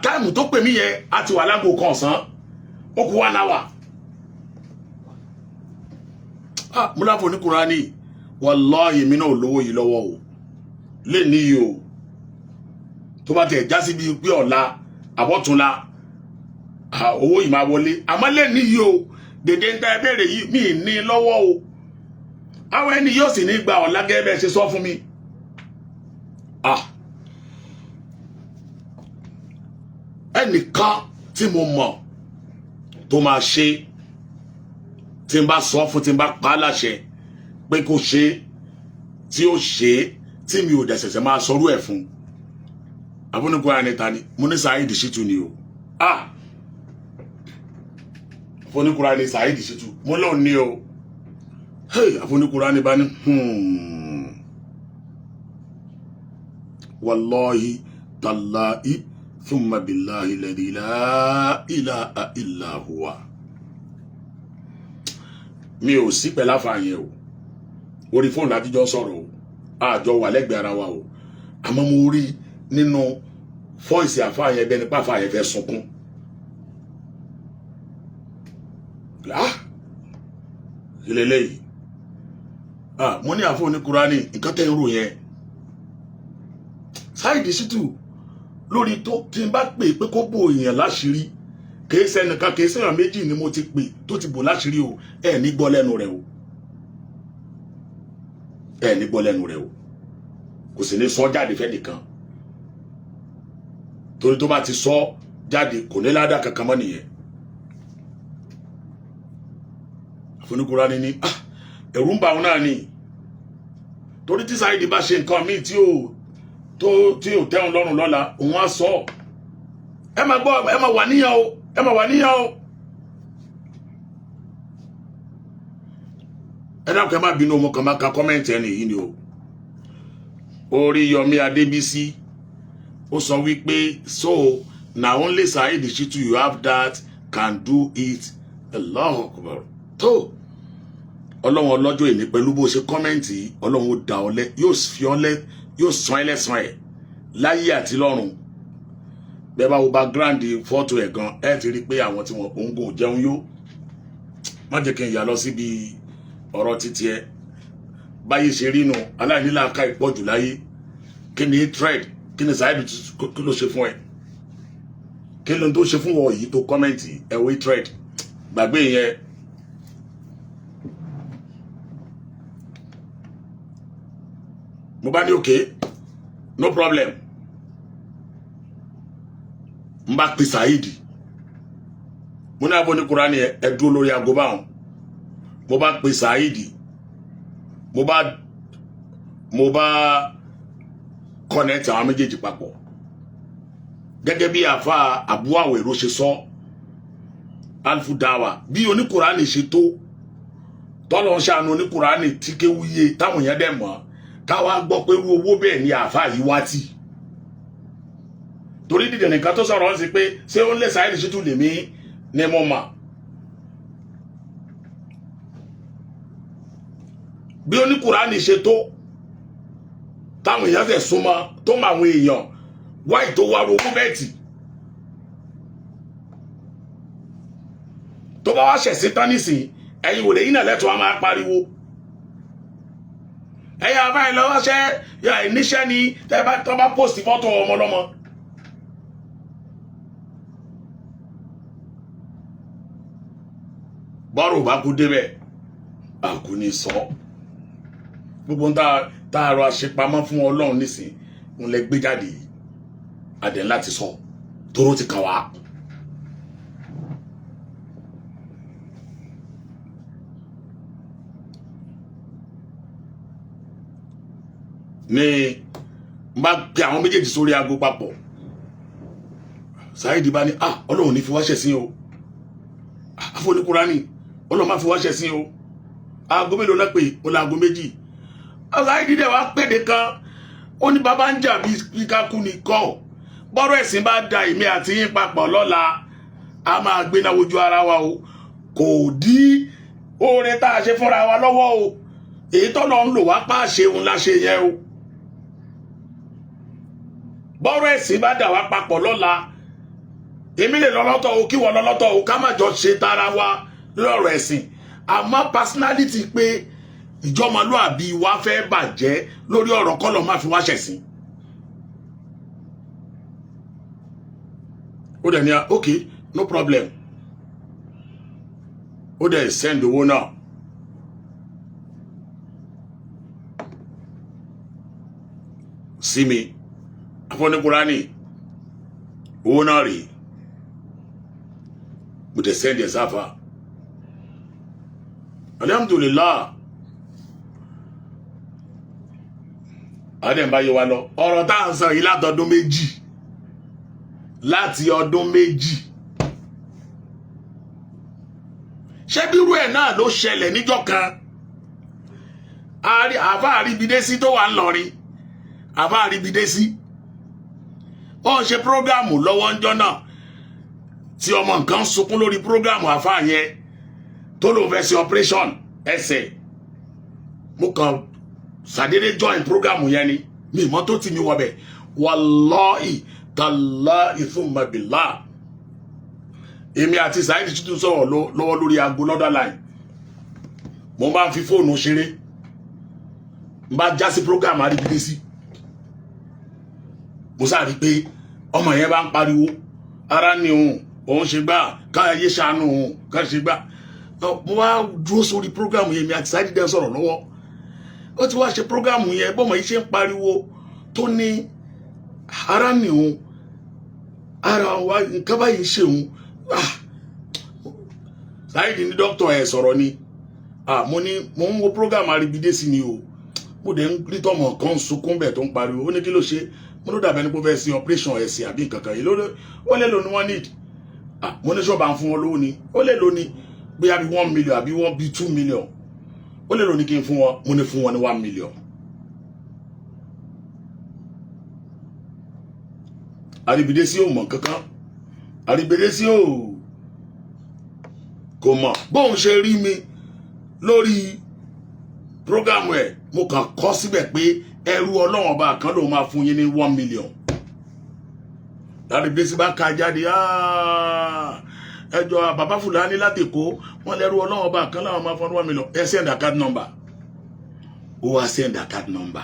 time tó pè mí yẹn a ti wà lágbo kan ọ̀sán, ó kù 1 hour. Ah, mo láfọ oníkùránì, wàláhì, mi náà lówó yìí lọ́wọ́ o lè níyì o. Tó bá tẹ̀ já sí bíi pé ọ̀la àbọ̀túnla, owó yìí máa wọlé, àmọ́ lè níyì o, dèdè ń ta ẹ béèrè yìí, mi ní lọ́wọ́ o. Àwọn ẹni yóò sì ní gba ọ̀la gẹ́gẹ́ bẹ́ẹ̀ ṣe sọ fún mi. Ah, ẹnìkan tí mo mọ̀ tó máa ṣe, tí n bá sọ fún, tí n bá pa á láṣẹ pé kó ṣe, tí ó ṣe, tí mi ò dẹ̀ ṣẹ̀ṣẹ̀ máa sọrú ẹ̀ fún abúnikọ́ ẹni ta ni. Mo ní Saheed Shittu ni o. Ah, àfọ̀nìkura ni Saheed Shittu, mo lóun ní o. Hey, àfọ̀nìkura ni bá ní wallahi tallahi thumma billahi alladhi la ilaha illa huwa, mi ò sí pẹ̀lú àfààyàn o. Orí fóònù látijọ́ sọ̀rọ̀ o, àjọ wà lẹ́gbẹ̀ẹ́ ara wa o. Àmọ́ mo rí nínú voice àfa yẹn bẹ́ẹ̀ nípa àfa yẹn fẹ́ sunkún. Ah, kí leléyìí? Ah, mo ní àfọ oníkurani, nǹkan tẹ́ ń rò yẹn, Saheed Shittu lórí tó tí n bá pè pé kó bò èèyàn láṣìírí, kìí sẹ́nìkan, kìí sẹ́yàn méjì ni mo ti pè tó ti bò láṣìírí o. Ẹ ní gbọ́ lẹ́nu rẹ̀ o, ẹ ní gbọ́ lẹ́nu rẹ̀ o. Kò sì ní sọ jáde fẹ́ nìkan, torí tó bá ti sọ jáde, kò ní ládàá kankan mọ́ nìyẹn. Àfoníkúrání ní, ah, ẹ̀rù ń bà òun náà ni, torí tí Saheed bá ṣe nǹkan míì tí ò tó tí ò tẹ́hun lọ́rùn lọ́la, òun á sọ. Ẹ máa gbọ́, ẹ máa wà níyàn o, ẹ máa wà níyàn o. Ẹ dákun, ẹ má bínú, mo kàn máa ka comment ẹni yìí ni o. Oríyọmí Adébísí, ó sọ wípé, "So na only Saheed Shittu you have that can do it." Allahu Akbar. Tó Ọlọ́run ọlọ́jọ́ ìní, pẹ̀lú bó ṣe comment, Ọlọ́run ó dá ọ lẹ́, yóò fi ọ lẹ́, yóò san ẹ́ lẹ́san ẹ̀ láyé àti lọ́run. Bẹ́ẹ̀ bá wo background fọ́tò ẹ̀ gan, ẹ ti rí i pé àwọn tí wọ́n òǹgò jẹun yó. Má jẹ́ kí n yà lọ síbi ọ̀rọ̀ títí ẹ. Báyé ṣe rí nu, aláìníláàká ìpọ̀jù láyé. Kí ni thread? Kí ni Saheed, kí ló ṣe fún ẹ? Kí ló ń tó ṣe fún ọ yìí tó comment ẹ̀wé thread? Gbàgbé yẹn. Mo bá ní, "Okay, no problem." N bá pe Saheed, mo ní abo ní Kúránì, ẹ dúró lórí aago báwọn. Mo bá pe Saheed, mo bá connect àwọn méjèèjì papọ̀ gẹ́gẹ́ bí àfa àbúwàwò èrò ṣe sọ alfudawa. Bí oníkùránì ṣe tó, tọ́lọ́ ń ṣàánú oníkùránì tí kéwú yé, táwọn èèyàn dẹ̀ mọ̀, káwá gbọ́ pé irú owó bẹ́ẹ̀ ni àfa yìí wá tì. Torí dídì nìkan tó sọ̀rọ̀ ń sí pé ṣé ó ń lè Saheed Shittu lèmi ní mo mà bí oníkùránì ṣe tó, táwọn èèyàn fẹ́ súnmọ́, tó mọ àwọn èèyàn wáì tó wá owó bẹ́ẹ̀ tì. Tó bá wá ṣẹ̀ sí tán nísìnyí, ẹ̀yin wòlé yín náà lẹ́tọ̀ọ́, a máa pariwo ẹ̀yin àbáyé lọ́wọ́ ṣẹ́ yà níṣẹ́ ni tẹ́ bá tọ́ bá post fọ́tò ọmọ ọlọ́mọ. Bọ́rọ̀ bá kú débẹ̀, àkú ní sọ gbogbo ń tá a rọ àṣepamọ́ fún Ọlọ́run nísìn ń lẹ gbé jáde yìí, adẹ̀ láti sọ tóró ti kàn wá. Ní n bá pe àwọn méjèèjì sórí aago papọ̀, Saheed bá ní, "Ah, Ọlọ́run ní fi wá ṣẹ̀sín o. Àfọ̀nìkúránì, Ọlọ́run má fi wá ṣẹ̀sín o." Aago mélòó náà pé ó la aago 2. Saheed dẹ̀ wá pèdè kan, ó ní bàbá ń jà bí kákú ni kọ́. Bọ́rọ̀ ẹ̀sìn bá da èmi àti yín papọ̀ lọ́la, a máa gbéná wojú ara wa o. Kò dí oore tá a ṣe fúnra wa lọ́wọ́ o. Èyí tọ́lọ́ ń lò wá pàṣẹ òun láṣẹ yẹn o. Bọ́rọ̀ ẹ̀sìn bá dà wá papọ̀ lọ́la, èmi lè lọ lọ́tọ̀ o, kí wọ́n lọ lọ́tọ̀ o, ká má jọ ṣe tara wa lọ́rọ̀ ẹ̀sìn. Àmọ́ personality pé ìjọmọlúàbí wa fẹ́ bàjẹ́ lórí ọ̀rọ̀ kọ́lọ̀ má fi wá ṣẹ̀sìn. Ó dẹ̀ ní, "Ok, no problem." Ó dẹ̀ send owó náà sí mi. Afọ́nikurani, owó náà rèé. Mo dẹ̀ send ẹ̀ sáfà. Alhamdulillah, adẹ́nbáyé wa lọ. Ọ̀rọ̀ tá à ń sọ yìí látọdún 2, láti ọdún 2. Ṣé bírú ẹ̀ náà ló ṣẹlẹ̀ níjọ́ kan? Àbá àríbidésí tó wà ńlọrin, àbá àríbidésí, ó ń ṣe program lọ́wọ́ ńjọ́ náà tí ọmọ nǹkan sunkún lórí program àfáà yẹn tó lóun fẹ́ ṣe operation ẹsẹ̀. Mo kàn ṣàdédé join program yẹn ni. Mi mọ́ tó tì mí wọbẹ̀. Wàláì tàláì thumma billah, èmi àti Saheed Shittu sọ̀rọ̀ lọ́wọ́ lórí aago lọ́dà line. Mo máa ń fi fóònù ṣeré, n bá já sí program Àríbidésí. Mo sáà rí i pé ọmọ yẹn bá ń pariwo, ara ní òun, òun ṣe gbà káyé ṣàánú òun, ká ṣe gbà. Mo wá dúró sórí program yẹn, mi àti Saheed dẹ́ sọ̀rọ̀ lọ́wọ́. Ó ti wá ṣe program yẹn, bọ́mọ yìí ṣe ń pariwo tó ní ara ní òun, ara wa nǹkan báyìí ṣe òun. Saheed ní dókítà ẹ̀ sọ̀rọ̀ ni. Mo ní mo ń wo program Àríbidésí ni o, mo dẹ̀ ń rí tọmọ kan sunkún bẹ̀ tó ń pariwo. Ó ní kí ló ṣe? Mo ló dàbẹ̀ ní kó fẹ́ sí operation ẹ̀sìn àbí nǹkan kan yìí ó lè lò ní wọ́n need. Mo ní ṣọ́ọ̀bà ń fún wọn lówó ni. Ó lè lò ní bóyá bí 1 million àbí wọ́n bí 2 million. Ó lè lò ní kí n fún wọn. Mo ní fún wọn ní 1 million. Àríbidésí ò mọ̀ kankan, Àríbidésí ò kò mọ̀ bóun ṣe rí mi lórí prógámù ẹ̀. Mo kàn kọ́ síbẹ̀ pé ẹrú Ọlọ́run ọba kan lòun máa fún yín ní 1 million. Àríbidésí bá ka jáde, ẹjọ́ bàbá Fúlàní láti Èkó, wọn lẹ́rú Ọlọ́run ọba kan láwọn máa fún 1 million, ẹ send account number. Ó wá send account number.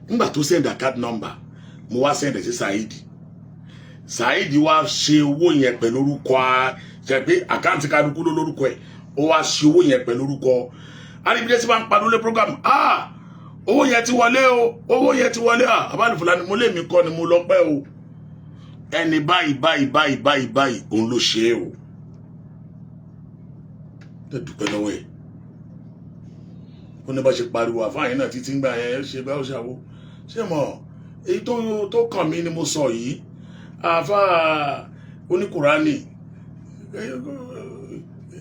Nígbà tó send account number, mo wá send ẹ̀ sí Saheed. Saheed wá ṣe owó yẹn pẹ̀lú orúkọ, ṣe pé àkáǹtì kálukú ló lórúkọ ẹ̀. Ó wá ṣe owó yẹn pẹ̀lú orúkọ Àríbidésí. Máa ń padà lé program, owó yẹn ti wọlé o, owó yẹn ti wọlé. Abáàlú Fúlàní, mo lè mi kọ́ ni mo lọ pẹ́ o, ẹni báyìí báyìí báyìí báyìí báyìí òun ló ṣe é o. Ẹ dúpẹ́ lọ́wọ́ ẹ̀. Ó ní bá ṣe pariwo àfáàyàn náà títí ń gbà yẹn ṣe bá ó ṣàwó ṣé mọ̀. Èyí tó kàn mí ni mo sọ yìí. Àáfàá oníkùránì,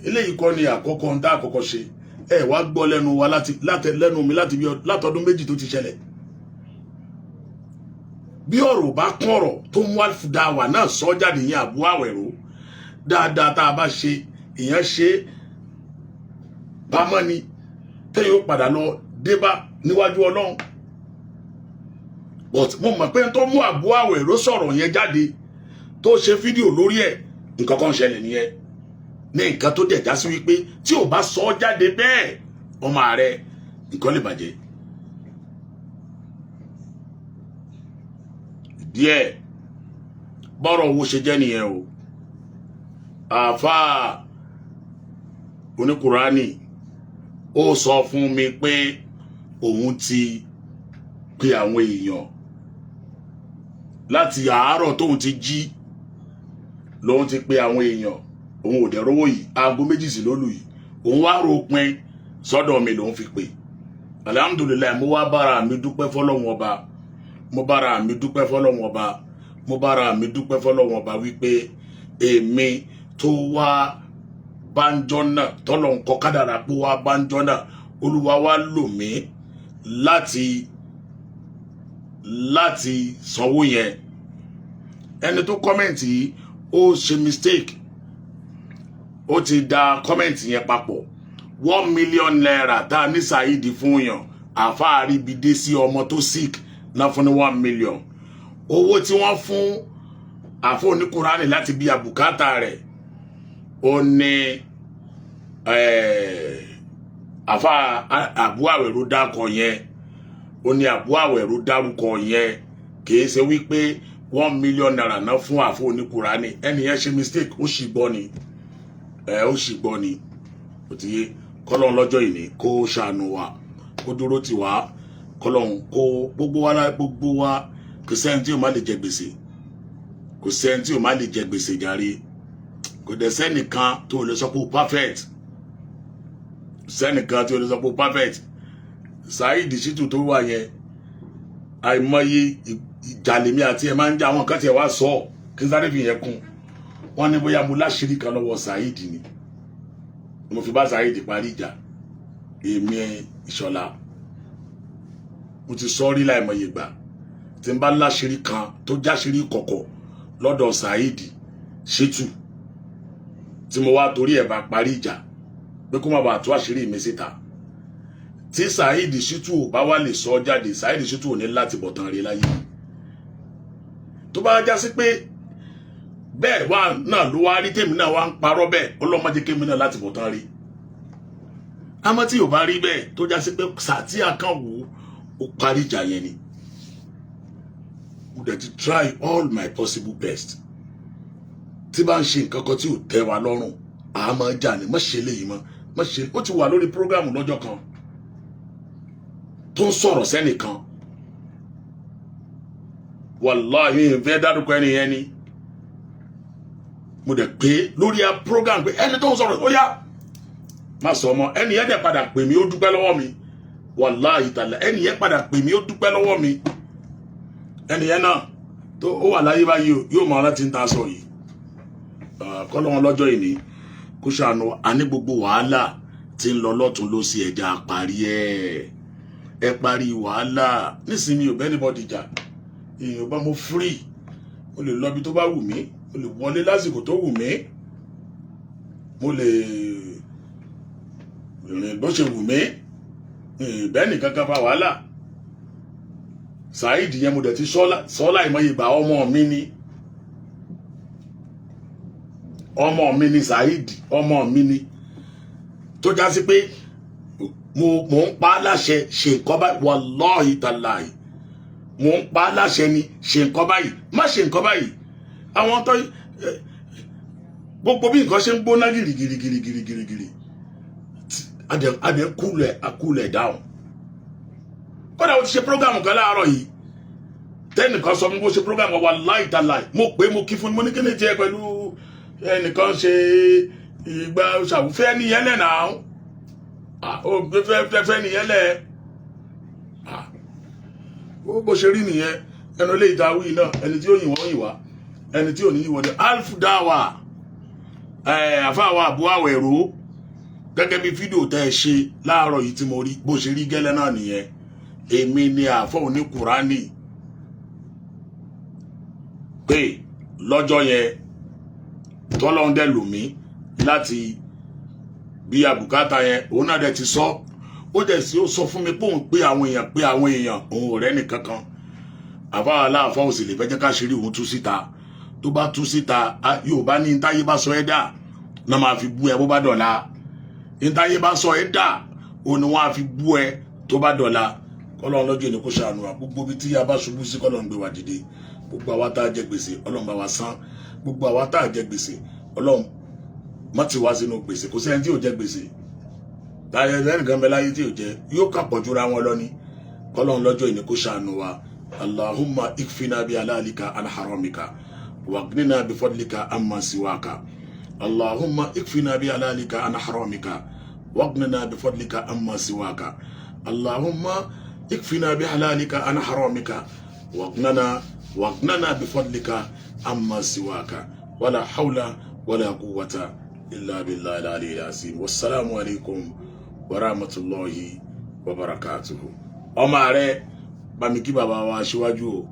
eléyìí kọ́ ni àkọ́kọ́ ń dá àkọ́kọ́ ṣe. Ẹ wá gbọ́ lẹ́nu wa láti lẹ́nu mi láti bí látọdún 2 tó ti ṣẹlẹ̀. Bí ọ̀rọ̀ bá kún ọ̀rọ̀ tó mú àfùdáwà náà sọ jáde yẹn, àbú àwẹ̀rọ dáadáa tá a bá ṣe, èèyàn ṣe pamọ́ ni tẹ́yìn ó padà lọ débá níwájú Ọlọ́run. But mo mọ̀ pé tó mú àbú àwẹ̀rọ sọ̀rọ̀ yẹn jáde, tó ṣe fídíò lórí ẹ̀, nǹkan kan ṣẹlẹ̀ nìyẹn ní nǹkan tó dẹ̀ já sí wípé tí ò bá sọ ọ́ jáde bẹ́ẹ̀, ọmọ rẹ nǹkan lè bàjẹ́ díẹ̀. Bọ́rọ̀ owó ṣe jẹ́ nìyẹn o. Àáfàá oníkùránì ó sọ fún mi pé òun ti pe àwọn èèyàn láti àárọ̀ tóun ti jí lòun ti pe àwọn èèyàn, òun ò dẹ̀ rówó yìí. Aago 2 sí lólu yìí, òun wá ròpin sọ́dọ̀ mi lòun fi pè. Alhamdulillahi, mo wá bára mi dúpẹ́ fọlọ́run ọba, mo bára mi dúpẹ́ fọlọ́run ọba, mo bára mi dúpẹ́ fọlọ́run ọba wípé èmi tó wá bánjọ́ náà, tọ́lọ̀ ń kọ́ kádàrá pé wá bánjọ́ náà, Olúwa wá lò mí láti sanwó yẹn. Ẹni tó comment yìí, ó ṣe mistake, ó ti da comment yẹn papọ̀. ₦1 million tá a ní Saheed fún yàn, àáfàá Àríbidésí ọmọ tó sick náà fún ní 1 million. Owó tí wọ́n fún àfọ oníkùránì láti bí àbùkátà rẹ̀, ó ní àfa àbú àwẹ̀rò dákọ̀ yẹn, ó ní àbú àwẹ̀rò dárúkọ yẹn. Kìí ṣe wípé ₦1 million náà fún àfọ oníkùránì. Ẹni yẹn ṣe mistake, ó sì gbọ́ ni ẹ, ó sì gbọ́ ni. Ó ti yé. Kọ́lọ́n lọ́jọ́ ìní kó ṣàánú wa, kó dúró tì wá, kọ́lọ́n kó gbogbo wa, gbogbo wa. Kò sẹ́ni tí ò má lè jẹ gbèsè, kò sẹ́ni tí ò má lè jẹ gbèsè jàre. Kò dẹ̀ sẹ́nìkan tó lè sọ pé perfect, sẹ́nìkan tí o lè sọ pé perfect. Saheed Shittu tó wà yẹn, àìmọye ìjàlèmí àti ẹ̀ máa ń jẹ́ àwọn kan tiẹ̀ wá sọ kí n sáré fi yẹn kún. Wọ́n ní bóyá mo láṣìírí kan lọ́wọ́ Saheed ni mo fi bá Saheed parí ìjà. Èmi Ìṣọ̀lá, mo ti sọ rí láìmọye ìgbà, tí n bá láṣìírí kan tó jáṣìírí kọ̀kọ̀ lọ́dọ̀ Saheed Shittu tí mo wá torí ẹ̀ bá parí ìjà pé kó má bàa tú àṣírí mi síta. Tí Saheed Shittu ò bá wà lè sọ jáde, Saheed Shittu ò ní láti bọ̀ tán rí láyé. Tó bá já sí pé bẹ́ẹ̀ wá náà ló wá rí, tèmi náà wá ń parọ́ bẹ́ẹ̀, ọlọ́mọdé kémi náà láti bọ̀ tán rí. Àmọ́ tí ò bá rí bẹ́ẹ̀, tó já sí pé sàtíà kan wò ó parí ìjà yẹn ni, mo dẹ̀ ti try all my possible best. Tí bá ń ṣe nǹkan kan tí ò tẹ́ wa lọ́rùn, àá máa jà ní má ṣe léyìí mọ́, má ṣe. Ó ti wà lórí program lọ́jọ́ kan tó ń sọ̀rọ̀ sẹ́nìkan, wàláhì, ìfẹ́ dárúkọ ẹni yẹn ni. Mo dẹ̀ pé lórí program pé ẹni tó ń sọ̀rọ̀, ó yá, má sọ ọmọ. Ẹni yẹn dẹ̀ padà pè mí, ó dúpẹ́ lọ́wọ́ mi. Wàláhì tàlà, ẹni yẹn padà pè mí, ó dúpẹ́ lọ́wọ́ mi. Ẹni yẹn náà tó ó wà láyé báyìí o, yóò mọ ọ́nà tí ń ta sọ yìí. Kọ́lọ́wọ́n lọ́jọ́ ìní kó ṣàánú. Àní gbogbo wàhálà tí ń lọ lọ́tún ló sí, ẹja parí ẹ̀, ẹ parí wàhálà nísìnyí. Ò bẹ́ẹ̀ anybody jà, èèyàn bá mo free, mo lè lọ ibi tó bá wù mí, mo lè wọlé lásìkò tó wù mí, mo lè rìn bó ṣe wù mí, bẹ́ẹ̀ nìkan kan fa wàhálà. Saheed yẹn, mo dẹ̀ ti sọ́lá ìmọ̀ye ìgbà, ọmọ mi ni, ọmọ mi ni Saheed, ọmọ mi ni, tó já sí pé mo ń pa á láṣẹ, ṣe nǹkan báyìí, wàláhì tàláhì, mo ń pa á láṣẹ ni, ṣe nǹkan báyìí, má ṣe nǹkan báyìí. Àwọn tó gbogbo bí nǹkan ṣe ń gbóná gírígírígírígírígírí, adẹ cool ẹ̀, cool ẹ̀ down. Kódà ó ti ṣe program kan láàárọ̀ yìí, tẹ́nìkan sọ fún bó ṣe program kan, wàláhì tàláhì, mo pè é, mo kí fún mi, mo ní kí ni tiẹ̀ pẹ̀lú ẹnìkan ṣe ìgbà ṣàwùfẹ́ nìyẹn lẹ̀ náà, ó fẹ́ fẹ́ nìyẹn lẹ̀. Bó ṣe rí nìyẹn. Ẹnu ilé ìdáwí náà, ẹni tí ó yìn wọ́n yìn wá, ẹni tí ò ní yìn wọ́n dé. Alfu dawa, àfáàwọ̀ àbúrò àwẹ̀rọ, gẹ́gẹ́ bí fídíò tẹ́ ẹ ṣe láàárọ̀ yìí tí mo rí, bó ṣe rí gẹ́lẹ́ náà nìyẹn. Èmi ni àfọ̀ òní Kùránì pé lọ́jọ́ yẹn tọ́lọ́run dẹ̀ lò mí láti bí àbùkátà yẹn, òun náà dẹ̀ ti sọ, ó dẹ̀ sí ó sọ fún mi pé òun pé àwọn èèyàn, pé àwọn èèyàn, òun ò rẹ́ nìkan kan. Àfáà aláàfáà ò sì lè fẹ́ jẹ́ ká ṣeré òun tú síta. Tó bá tú síta, Yorùbá ní ntáyé bá sọ ẹ́ dà náà máa fi bú ẹ bó bá dọ̀la. Ntáyé bá sọ ẹ́ dà, òun ni wọ́n á fi bú ẹ tó bá dọ̀la. Kọ́lọ́run lọ́jọ́ ìní kó ṣàánú wa. Gbogbo ibi tí a bá ṣubú sí, kọ́lọ́run gbé wa dìde. Gbogbo àwa tá a jẹ gbèsè, Ọlọ́run bá wa san. Gbogbo àwa tá a jẹ gbèsè, Ọlọ́run má ti wá sínú gbèsè. Kò sẹ́ni tí ò jẹ gbèsè láyé, ẹnìkan bẹ láyé tí ò jẹ, yóò kà pọ̀ jura wọn lọ ni. Kọ́lọ́run lọ́jọ́ ìní kó ṣàánú wa. Allahumma ikfina bi halalika an haramika wagnina bi fadlika amma siwaka. Allahumma ikfina bi halalika an haramika wagnina bi fadlika amma siwaka. Allahumma ikfina bi halalika an haramika wagnana bi fadlika amma siwaka. Wala hawla wala quwwata illa billahi al-aliyyil azim. Wassalamu alaikum wa rahmatullahi wa barakatuhu. Ọmọ rẹ bá mi kí bàbá wa aṣíwájú o.